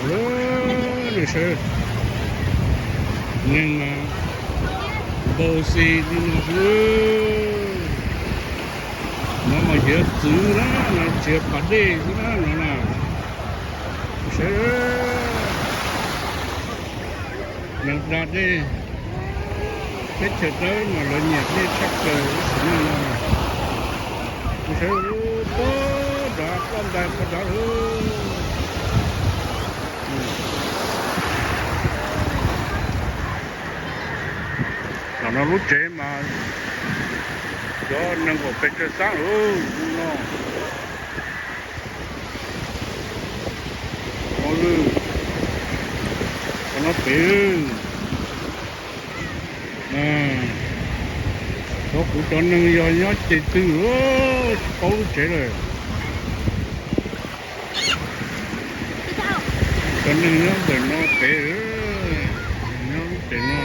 Lub no sawv, neeg mas npau xi li no xwb. No mas yog txwv na, no tsis yog pas dej xwb na no na. Sawv, neeg da dej, teb chaws dawb mas lawv nyiam dej tshaj plaws ib sim neej no. Sawv, pob dov, pob ntais pob dov. Los no lub tsev mas cov neeg uas pes tsawg xab lawm no. Qhov no pem, cov kuv cov neeg yog nyob ces twg tsis paub lub tsev lawm. Cov neeg nyob ntawm no pem, nyob lub pem no.